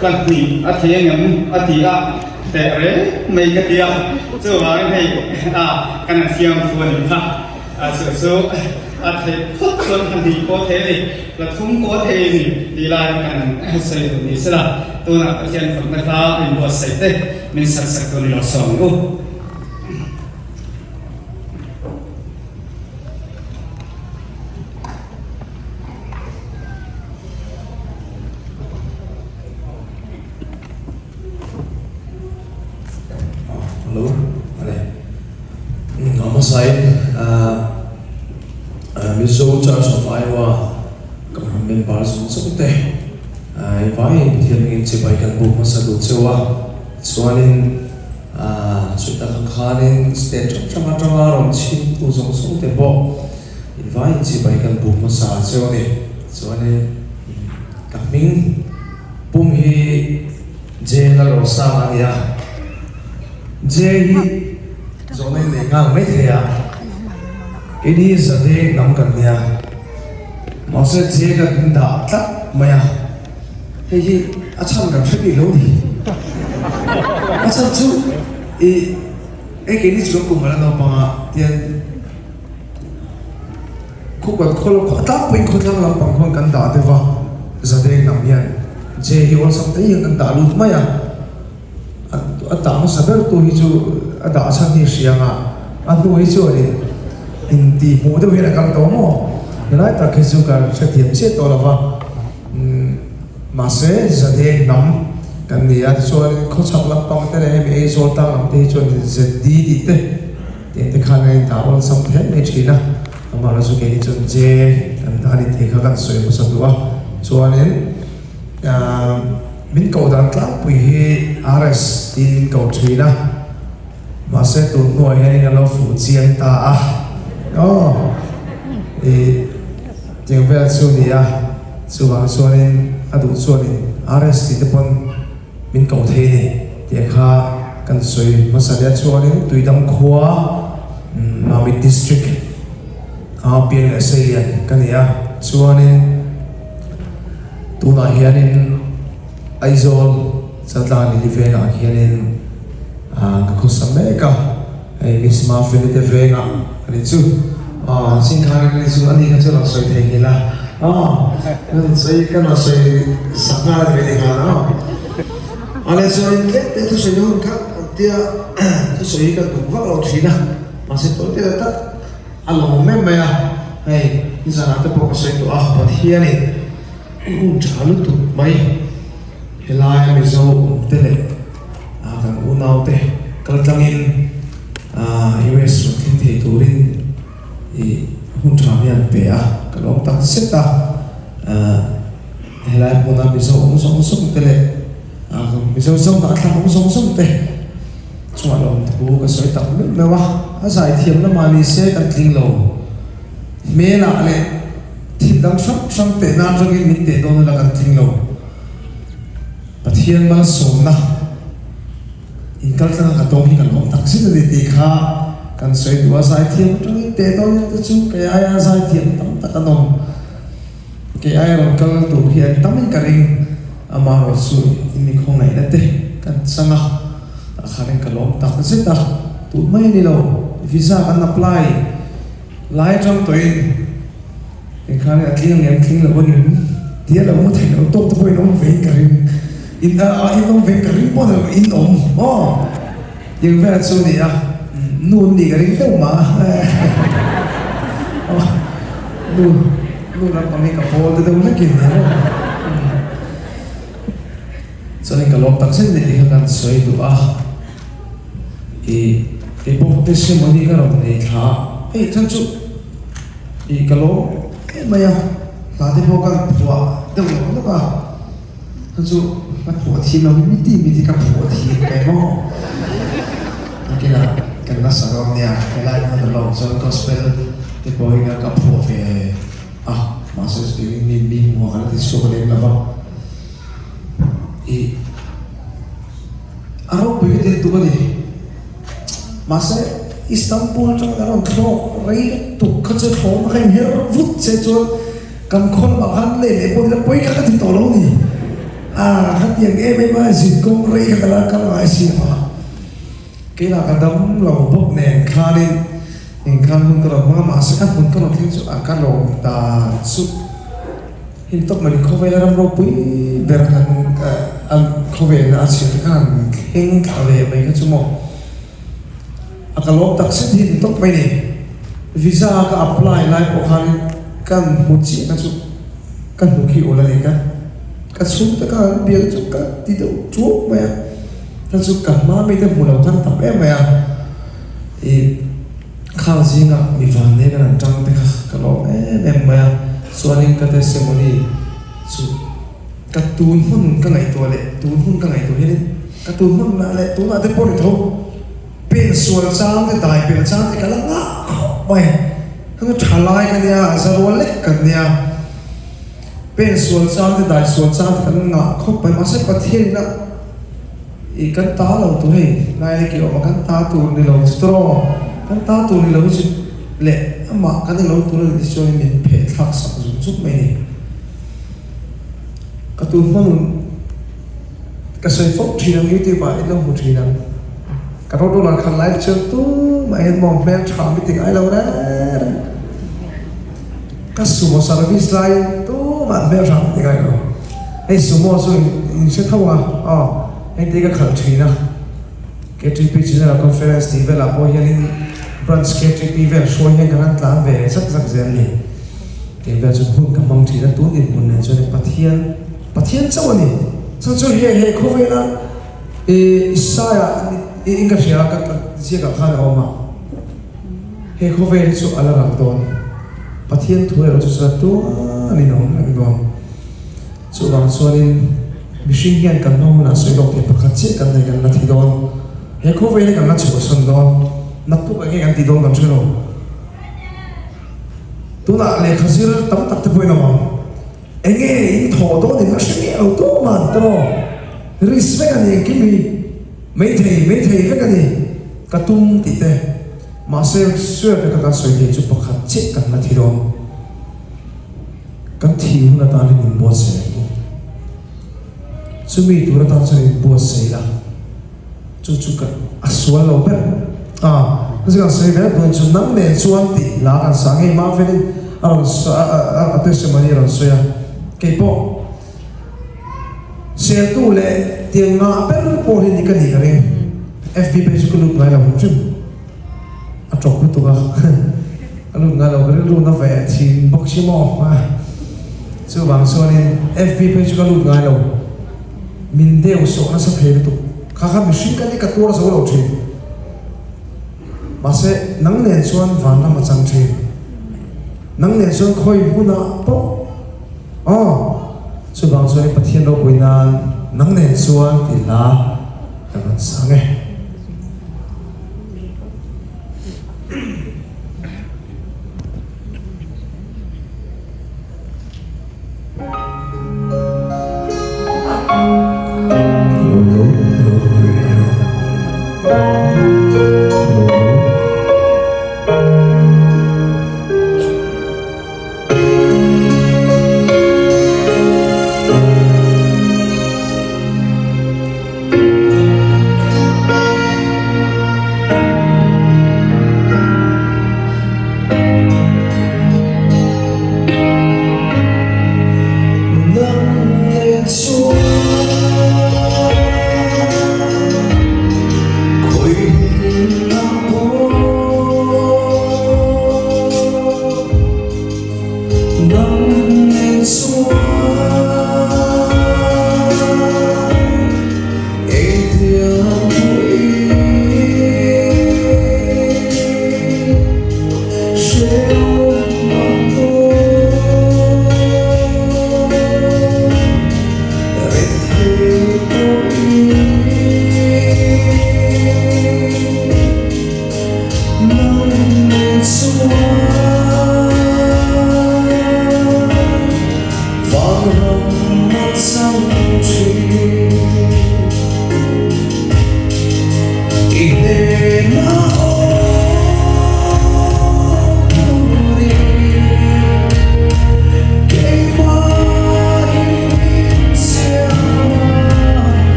Hla hnih a thei angem a ti a, teh reng mai ka ti a, chuvangin hei a kan han siam thu a nih kha, chu chu a theih phawt chuan hla hnih pawh a thei a ni, hla thum pawh a thei a ni tih lai kan han sawi duh ni sela, tunah Pathian fakna hla a inbuatsaih te min sak sak tur ni lo sawm ang u. Hello, ale. Hmasain Mizo Church of Iowa kan member zawng zawng te i vaiin Pathian hmingin chibai kan buk hmasa duh cheu a. Chuanin chutah khan khanin state hrang hrang atanga rawn chhimtu zawng zawng te pawh i vaiin chibai kan buk hmasa cheu a ni. Chuanin ka hming pum hi J Lalrosang a ni a, J hi zawhna in nei nghal mai thei a, keini hi Zadeng lam kan nia, mahse J kan in dah tlat mai a, hei hi a chhan kan hre bik lo ni. A chhan chu i hei keini chu kan kum ala naupang a tian Khupat khaw lo khaw tlangpuiin khawtlang lampang khuan kan dah deuh a, Zadeng lam hian J hi awlsam te hian kan dah lut mai a, a dah hmasa ber tu hi chu a dah chhan hi hriang a, a hnu hi chuan in intih hmuh deuh hian a kal tawh maw? Helai tak hi chu ka hrethiam chiah tawh lo va, mahse Zadeng lam kan ni a, tichuan khawchhak lampang te leh hemi Aizawl tlang lam te hi chuan ZD tih te. Tih te khan a indah awlsam thet mai thin a, amaherawh chu keini chuan J kan dah a ni tih kha kan sawi hmasa duh a, chuanin min koh dan tlangpui hi RS tiin min ko thin a, mahse tun hnuah hianin a lo fuh chiang ta a, aw ih tiang vel chu a ni a, chuvang chuanin a duh chuanin RS tih te pawn. Min ko thei a ni tih kha kan sawi hmasa leh a chuanin Tuidam khua Mamit District a piang leh seilian ka ni a chuanin tunah hianin Aizawl Chaltlang Lili vengah hianin ka khawsa mek a hei Miss Mafeli te vengah a ni chu Singkhar ka ni chu ani kha chu rawn sawi thei nghilh a kan sawi kan rawn sawi sak nghal a ni ve ni nghal a ale chuanin tlem te thusawi na hun kha an tia thusawi hi kan tum vak lo thin a mahse tawi te tak a lawm em mai a hei nizanah te pawh ka sawi tawh a Pathianin hun tha lutuk mai helai Mizo awm te leh kan unau te kaltlangin US rawn thleng thei turin ih hun tha hian pe a, ka lawm tak zet a, helai hmuna Mizo awm zawng zawng te leh Mizo zawng ah thlak awm zawng zawng te chungah lawm thu ka sawi tak meuh meuh a, a zai thiam lamah ni se kan tling lo hmelah leh thil dang hrang hrang teh nan atangin min teh dawn ila kan tling lo. Pathian malsawmna inkaltlanga ka tawng hi ka lawm tak zet a ni tih kha kan sawi duh a, zaithiam atangin teh dawn ila te chu kei aia zaithiam tam tak an awm, kei aia rawn kal tur hi an tam in ka ring, amaherawh chu in mi khawngaihna te kan chang a, tah khanin ka lawm tak zet a, tun mai a ni lo, visa kan apply lai atang tawhin. Engkhan a tling ang em tling lo a ni tia lo mu thei lo tawk te pawh in awm ve in ka ring in a in awm ve in ka ring pawh ni lo in awm aw tiang vel chu a ni a nu an nih ka ring deuh mah a nu nu lampang hi ka pawl te deuh hlek in nia maw chuanin ka lawm tak zet ni tih kha kan sawi duh a ih keipawh testimony ka rawn nei thla a hei chuan chu. Ih ka lawm em mai a, hla te pawh ka phuah deuh lawk lawk a, kha chu ka phuah thin lo mi ti mi ti ka phuah thin ka emaw nakinah kan la sa dawn nia helai hmun a lawm chuan gospel te pawh hi ka phuah ve a mahse chutiangin mi mi hmuh ah ka la ti chhuak lem lo va ih a ropui ka ti lutuk a ni. Mahse, Istanbul atanga kan rawn thlawk rei lutuk kha chu thlawhna kha inher vut che chuan kan khaw lamah khan leh leh pawh nila pawi kha ka ti tawh lo a ni. A khatiang em em a zin kawng rei kha ka la kal ngai si lo a. Keimah ka dam lo bawk nen khanin engkhan hun ka rawn hmang a, mahse ka hmun ka rawn thleng chu a ka lawm dan chu hei tawp mai khawvela ram ropui ber kan khawvelna a chhiat te khan han thleng thla ve mai kha chu maw a ka lawm tak zet hi ni tawp mai ni. Visa ka apply lai pawh khanin ka hmu chiah kha chu ka hnu khi ul a ni ka ka chhungte khan an biak chu ka ti deuh ṭuak mai a. Hna chu ka hma mite hmu lo khan tam em mai a, ih khang zinga mi vanleng an han tang te kha ka lawm em em mai a, chuanin ka testimony chu ka tun hmun ka ngaihtuah leh tun hun ka ngaihtuah hianin ka tun hmun ah leh tunah te pawh ni tho pen sual chang te dai pelh chang te ka la ngah khawp mai, heng chu tha lai ka nia za rual lek kan nia. Pen sual chang te dai sual chang te kan ngah khawp mai mahse Pathian ina ih kan ta lo tur hei lai leh kih awm a kan ta tur ni lo chu tawh kan ta tur ni lo hi chu leh amah kan ni lo tur a ni chuan min pheh thlak sak zung zung mai a ni. Ka tun hma nun ka sawi fawk thin ang youtube ah in lo hmu thin ang ka rawt rawt ah khan live chuan tumah hian maw hmel tha mi ti ngai lo reng reng. Ka sumo service laiin tumah hmel hram ti ngai lo. Hei sumo chu in hre tho a, aw hei te ka khalh thin a. KTP General Conference tih velah pawh hianin Branch KTP vel hruai hian kan han tlan ve zak zak zel a ni. Kei vel chu hun ka hmang thin a, tun dinhmun nen chuan Pathian, Pathian chauh a ni. Chu chu he he khawvela i Isaiah in ka hria ka ziakah khan a awm a. He khawvel hi chu a la ral dawn. Pathian thu erawh chu chuan tualin a awm reng dawn. Chuvang chuanin mihring hian kan hma hunah sawi lawk thei pakhat chiah kan nei kan la thi dawn. He khawvel hi kan la chhuahsan dawn. Naktuk eng nge kan tih dawn kan hre lo. Tunah lehkha zir tam tak te pawhin a awm ang. Eng nge in thawh dawn in la hre miah lo tuman te maw? Risk vek a ni engkim hi. Maithei, maithei vek a ni. Ka tum tih te. Mahse, swear te kha kan sawi thei chu pakhat chiah kan la thi dawn. Kan thi hun atan hian inbuatsaih ang u. Chumi tur atan chuan inbuatsaih la, chu chu ka a sual lo ber. A, heti kan sawi ve dawn chu nang nen chuan tih hla kan sa ngei mah felin a rawn a testimony a rawn sawi a, keipawh Seltu leh tiang ngah ber pawh hi ni ka nih ka ring. FB page chu ka lut ngai lo hrim hrim. A tawp lutuk a. Ka lut ngai lo, ka rilru na ve thin bawk si maw. Chuvang chuanin FB page chu ka lut ngai lo. Min deu sawh nasa thei lutuk. Kha kha mihring ka ni ka tuar zo lo thin. Mahse nang nen chuan vanram a chang thin. Nang nen chuan khawi hmunah pawh. Aw, chuvang chuan i Pathian ropui nan nang nen chuan tih hla kan rawn sang e.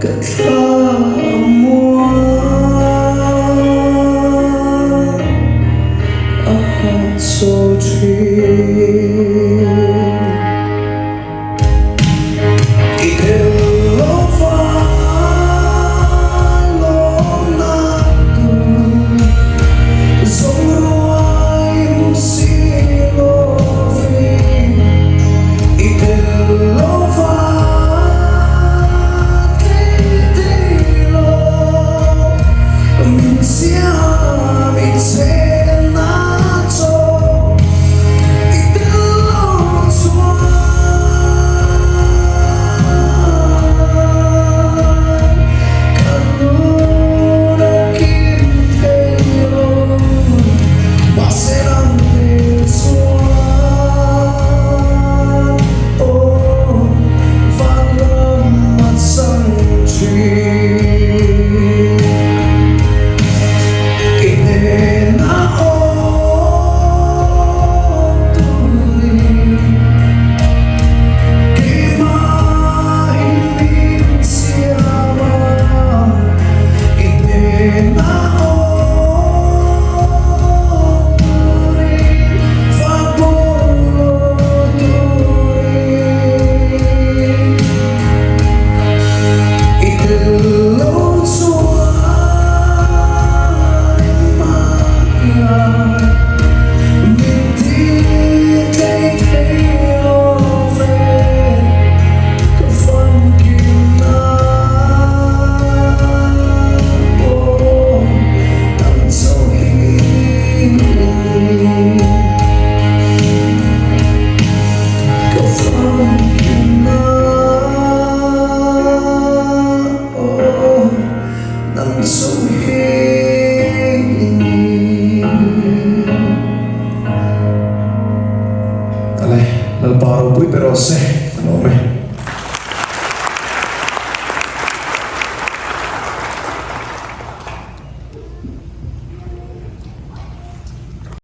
Ka thla a muang a hahchawl thin. I tel lo vai lawmna tur zawng ruai hmu si lovin i tel lo vai thei thei lo min siam i chenna chaw i tel lo chuan ka nun a kim thei lo. Mahse nang nen chuan aw van lam a chang thin. I hnena awm turin keimahin min siam a, i hnena awm turin fak pawh lo turin i tel lo chuan engmah hian min ti tlei thei lo ve ka famkim nan aw nang chauh hi ka famkim nan aw nang chauh hi. Ale, Lalpa ropui ber aw se, ka lawm e.